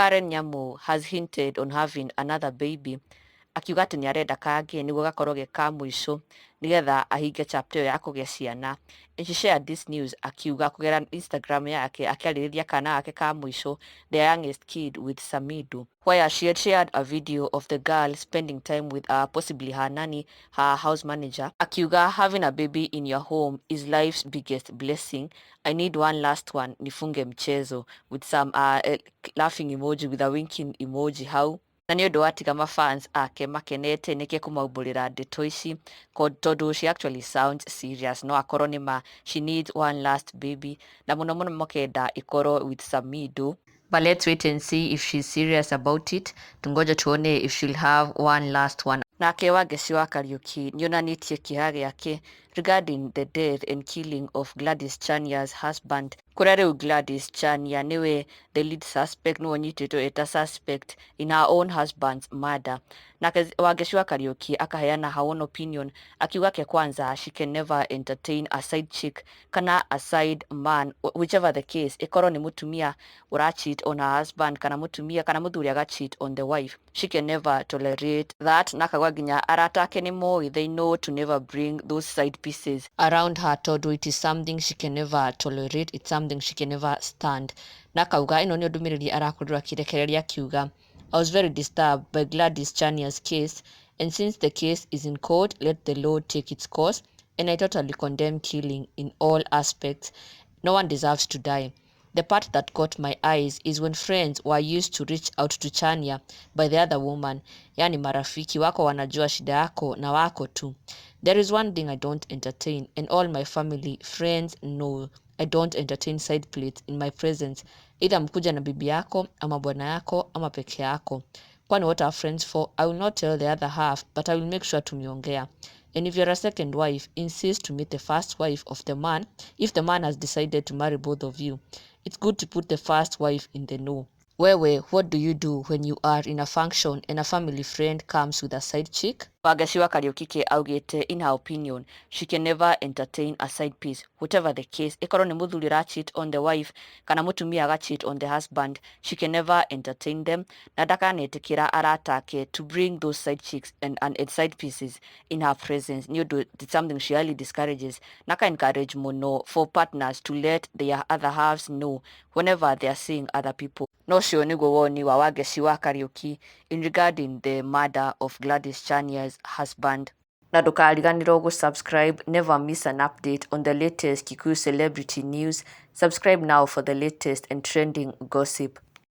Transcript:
Karen Nyamu has hinted on having another baby, akiuga atĩ nĩ arenda kangĩ nĩguo gakorwo ge ka mũico nĩgetha ahinge chapter ĩyo ya kũgĩa ciana. And she shared this news akiuga kũgerera Instagram yake akĩarĩrĩria kana gake ka mũico, the youngest kid with Samidoh, where she had shared a video of the girl spending time with possibly her nanny, her house manager, akiuga, "Having a baby in your home is life's biggest blessing. I need one last one nifunge mchezo," with some laughing emoji, with a winking emoji hau. Na nĩ ũndũ watiga mafans ake makenete nĩkĩ kũmaumbũrĩra ndeto ici, tondũ she actually sounds serious. No akorwo nĩ ma she needs one last baby, na mũno mũno makenda ikorwo with Samidoh. But let's wait and see if she's serious about it. Tungoja tuone if she'll have one last one. Nake Wangeci wa Kariuki nĩonanĩtie kĩeha gĩake regarding the death and killing of Gladys Chania's husband, kũrĩa rĩu Gladys Chania nĩwe the lead suspect, nĩwe ũnyitĩtwo eta suspect in her own husband's murder. Nake Wangeci wa Kariuki akaheana her own opinion, akiuga ke kwanza she can never entertain a side chick kana a side man, whichever the case, ikorwo nĩ mũtumia ũra cheat on her husband kana mũtumia kana mũthuri aga cheat on the wife, she can never tolerate that. Na akauga nginya arata ake nĩ moĩ, they know to never bring those side pieces around her, tondũ it is something she can never tolerate, it's something she can never stand. Na akauga ĩno nĩyo ndũmĩrĩri arakorirwo akĩrekereria, akiuga, "I was very disturbed by Gladys Chania's case, and since the case is in court, let the law take its course, and I totally condemn killing in all aspects. No one deserves to die. The part that caught my eyes is when friends were used to reach out to Chania by the other woman, yani marafiki wako wanajua shida yako na wako tu. There is one thing I don't entertain, and all my family, friends know I don't entertain side plates in my presence, either mkuja na bibi yako ama bwana yako ama peke yako. Kwani what are friends for? I will not tell the other half, but I will make sure tumeongea. And if you're a second wife, insist to meet the first wife of the man. If the man has decided to marry both of you, it's good to put the first wife in the know." Wewe, what do you do when you are in a function and a family friend comes with a side chick? Wangeci wa Kariuki augĩte in her opinion she can never entertain a side piece, whatever the case, ikorwo nĩ mũthuri ũra cheat on the wife kana mũtumia aga cheat on the husband, she can never entertain them, na ndakanetĩkĩra arata ake to bring those side chicks and side pieces in her presence, nĩ ũndũ it's something she highly discourages, na aka encourage mũno for partners to let their other halves know whenever they are seeing other people. No ũcio nĩguo woni wa Wangeci wa Kariuki in regarding the murder of Gladys Chania's husband. Na ndũkariganĩrwo gũ-subscribe. Never miss an update on the latest Kikuyu celebrity news. Subscribe now for the latest and trending gossip.